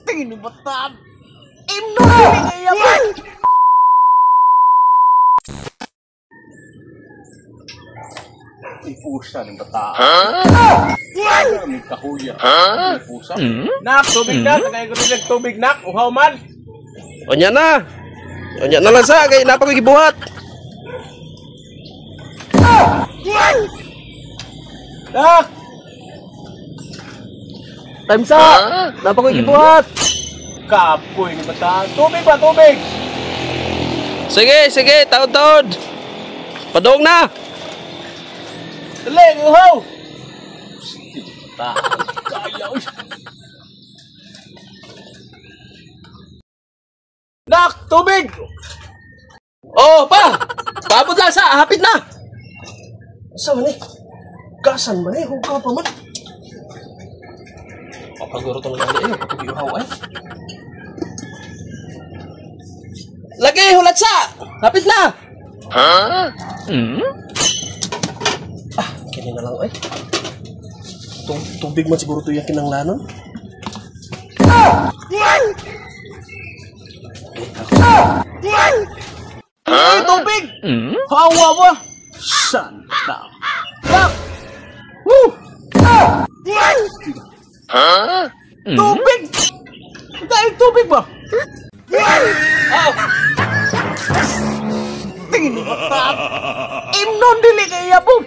Tingin ni bata. Imno dili kay yapon. Ipusa ng bata. Huh? May kahuya. Ipusa. Nak, tubig na. Tagay ko rin tubig, nak. Uhaw man. Unya na. Unya na lang sa kay napa ko gibuhat. Nak! Time sa. Napa ko gibuhat. Kapoy ni bata. Tubig ba, tubig? Sige, sige, taod-taod. Padong na. Dali, uhaw! Bata. Kaya, uy. Nak, tubig! Oh, pa. Paabot lang sa, hapit na. Asa man eh? Gasan man eh, hugaw pa man. Papaguro tong lali eh, kapag iuhaw ay. Lagi, hulat sa! Hapit na! Huh? Ah, kini na lang ay. Tubig man siguro to yung kinanglanon. Ay, tubig! Hawa ba? Santa. Nak! Woo! Huh? Tubig! Dahil tubig ba? Oh! Tingin ni bata. Imnon dili kay yapon.